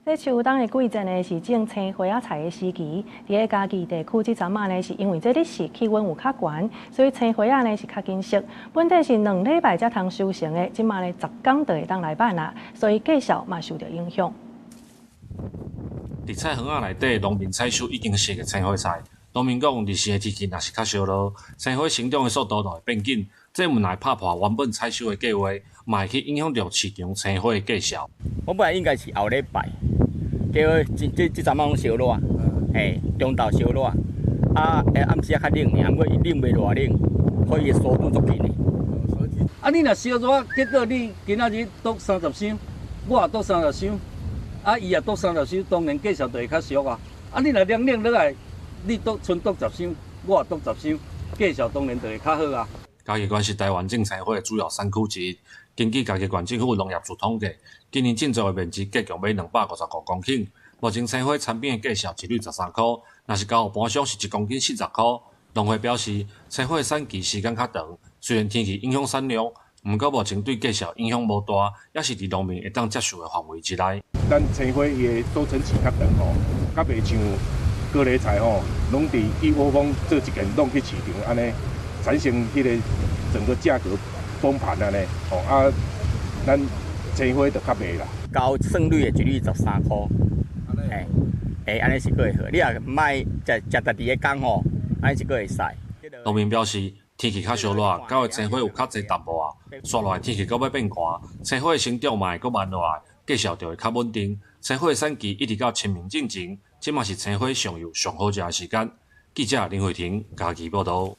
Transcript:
這秋冬的季節呢，是種青花仔菜的時期。佇咧嘉義地區，這陣仔呢，是因為這日時氣溫有較懸，所以青花仔呢是較緊熟。本底是2禮拜才通收成的，這馬呢10工就會當來挽啦，所以價數嘛受著影響。佇菜園仔內底，農民採收已經熟的青花菜。農民講，日時的天氣若是較燒熱，青花成長的速度就會變緊，這毋但會拍破原本採收的計劃，嘛會去影響著市場青花的價數。我本來應該是後禮拜。結果這這這陣仔攏燒熱，嘿，中晝燒熱，啊，暗時仔較冷爾，毋過伊冷袂偌冷，所以伊速度足緊的。啊，你若燒熱，結果你今仔日倒30箱，我也倒30箱，啊，伊也倒三十箱，當然價數就會較俗啊。啊，你若涼冷落來，你倒賰倒十箱，我也倒十箱，價數當然就會較好啊。嘉義縣是台灣種青花的主要產區之一。根據嘉義縣政府農業處統計，今年種植的面積計共欲255公頃。目前青花產品的價數一蕊13箍，若是交予盤商是1公斤40箍。農會表示，青花產期時間較長，雖然天氣影響產量，毋過目前對價數影響無大，也是佇農民會當接受的範圍之內。咱青花伊的收成期較長吼，較袂像高麗菜吼，攏佇一窩蜂做一件攏去市場按呢，產生彼個整個價格崩盤按呢，吼啊，咱青花就較袂啦。交算蕊的一蕊13箍，嘿，欸，按呢是閣會好。你若莫食食家己的工吼，按呢是閣會使。農民表示，天氣較燒熱，九月青花有較濟淡薄仔，紲落來天氣閣欲變寒，青花的成長嘛會閣慢落來，價數就會較穩定。青花的產期一直到清明進前，這嘛是青花上幼上好食的時間。記者林慧婷嘉義報導。